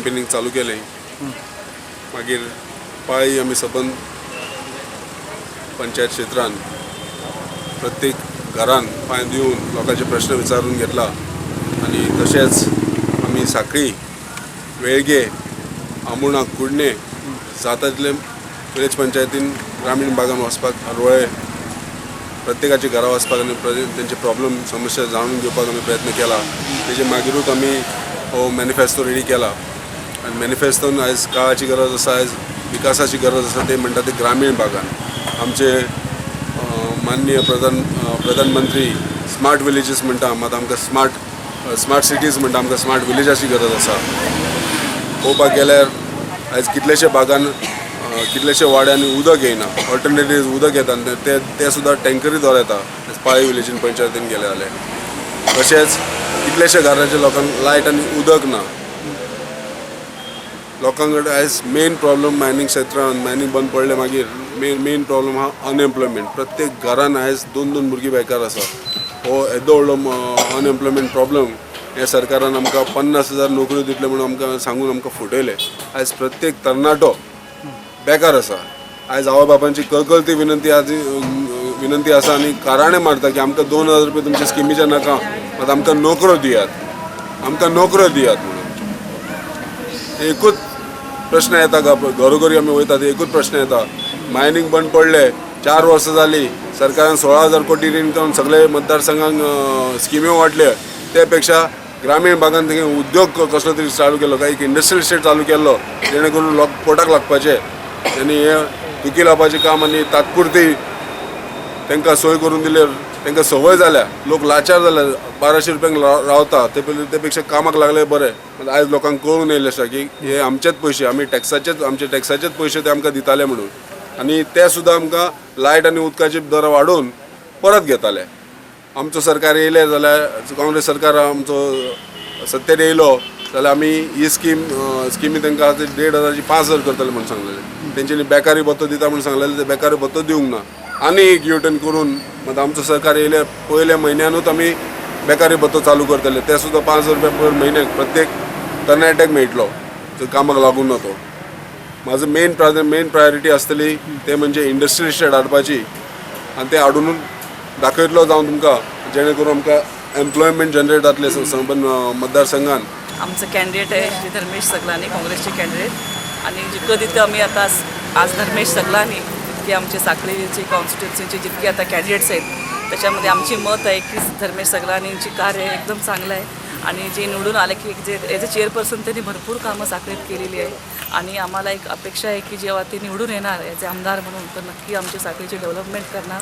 Campaigning चालू केलें. मागीर पाळी आमी सबंद पंचायत क्षेत्रान प्रत्येक घरान पांय दिवन लोकांचे प्रश्न विचारून घेतला आनी तशेंच आमी साखळी, वेळगे, आमोणा, कुडणे जाता तितले विलेज पंचायतीन ग्रामीण भागान वचपाक, हरवळे प्रत्येकाच्या घरा वचपाक आनी तेंचे प्रॉब्लम, समस्या जाणून घेवपाक आमी प्रयत्न केला. तेजे मागिरूच आमी हो मॅनिफेस्टो रेडी केला आनी मॅनिफेस्टोन आयज काळाची गरज आसा, आयज विकासाची गरज आसा, ते म्हणटा ते ग्रामीण भागान आमचे माननीय प्रधानमंत्री स्मार्ट विलेजीस म्हणटा, मात आमकां स्मार्ट स्मार्ट सिटीज म्हणटा, आमकां स्मार्ट विलेजाची गरज आसा. पळोवपाक गेल्यार आयज कितलेशे भागान, कितलेशे वाड्यांनी उदक येयना. ऑल्टरनेटीव उदक येता आनी ते ते सुद्दां टँकरी द्वारा येता. आयज पाळी विलेजीन, पंचायतीन गेले जाल्यार, तशेंच कितलेशे घराच्या लोकांक लायट आनी उदक ना. लोकां कडेन आयज मेन प्रॉब्लम, मायनींग क्षेत्रान मायनींग बंद पडलें, मागीर मेन मेन प्रॉब्लम आहा अनएम्प्लॉयमेंट. प्रत्येक घरान आयज दोन दोन भुरगीं बेकार आसा. हो येदो व्हडलो अनएम्प्लॉयमेंट प्रॉब्लम, हे सरकारान आमकां 50,000 नोकऱ्यो दितले म्हणून आमकां सांगून आमकां फटयले. आयज प्रत्येक तरणाटो बेकार आसा. आयज आवय बापांची कळकळती विनंती, आज विनंती आसा आनी काराणे मारता की आमकां 2000 रुपया तुमच्या स्किमीचे नाका, मात आमकां नोकऱ्यो दियात, आमकां नोकऱ्यो दियात म्हणून. एकूच प्रश्न येता, घरोघरी आमी वयता ते एकूच प्रश्न येता. मायनींग बंद पडले, 4 वर्सां जाली. सरकारान 16,000 कोटी रीण करून सगळे मतदारसंघांक स्किम्यो वांटल्यो. ते पेक्षा ग्रामीण भागान थंय उद्योग कसलो तरी चालू केलो काय एक इंडस्ट्रियल इस्टेट चालू केल्लो, जेणे करून लोक पोटाक लागपाचे आनी हे दुखी लावपाचें काम आनी तात्पुरती तांकां सोय करून दिल्यार तांकां संवय जाल्या. लोक लाचार जाल्या. 1200 रुपयांक रावता ते पयलीं, ते पेक्षा कामाक लागले बरें. मात आयज लोकांक कळून येयलें आसा की हे आमचेच पयशे, आमी टॅक्साचेच, आमचे टॅक्साचेच पयशे ते आमकां दिताले म्हणून आनी ते सुद्दां आमकां लायट आनी उदकाचे दर वाडोवन परत घेताले. आमचो सरकार येयलें जाल्यार, काँग्रेस सरकार आमचो सत्तेर येयलो जाल्यार आमी ही स्किमी तांकां आतां 1500ची 5000 करतले म्हणून सांगलेले. तेंच्यांनी बेकारी भत्तो दिता म्हणून सांगलेले, ते बेकारी भत्तो दिवंक ना. आनी एक यू टर्न करून मात आमचो सरकार येयले पयल्या म्हयन्यानूच आमी बेकारी भत्तो चालू करतले. ते सुद्दां 5000 रुपया पर म्हयन्याक प्रत्येक तरणाट्याक मेळटलो जर कामाक लागून ना तो. म्हाजो मेन प्रायोरिटी आसतली ते म्हणजे इंडस्ट्रियल इस्टेट हाडपाची आनी ते हाडून दाखयतलो जावन तुमकां, जेणे करून आमकां एम्प्लॉयमेंट जनरेट जातलें संबंद मतदारसंघान. आमचं कॅन्डिडेट आहे श्री धर्मेश सगलानी, काँग्रेसचे कॅन्डिडेट. आणि जितकं तितकं आम्ही आता आज आज धर्मेश सगलानी जितके आमचे साखळीचे कॉन्स्टिट्युन्सीचे जितके आता कॅन्डिडेट्स आहेत, त्याच्यामध्ये आमची मत आहे की धर्मेश सगलानींची कार्य एकदम चांगलं आहे आणि जे निवडून आले की जे एज अ चेअरपर्सन त्यांनी भरपूर कामं साखळीत केलेली आहे. आणि आम्हाला एक अपेक्षा आहे की जेव्हा ते निवडून येणार ॲज अ आमदार म्हणून, तर नक्की आमची साखळीची डेव्हलपमेंट करणार.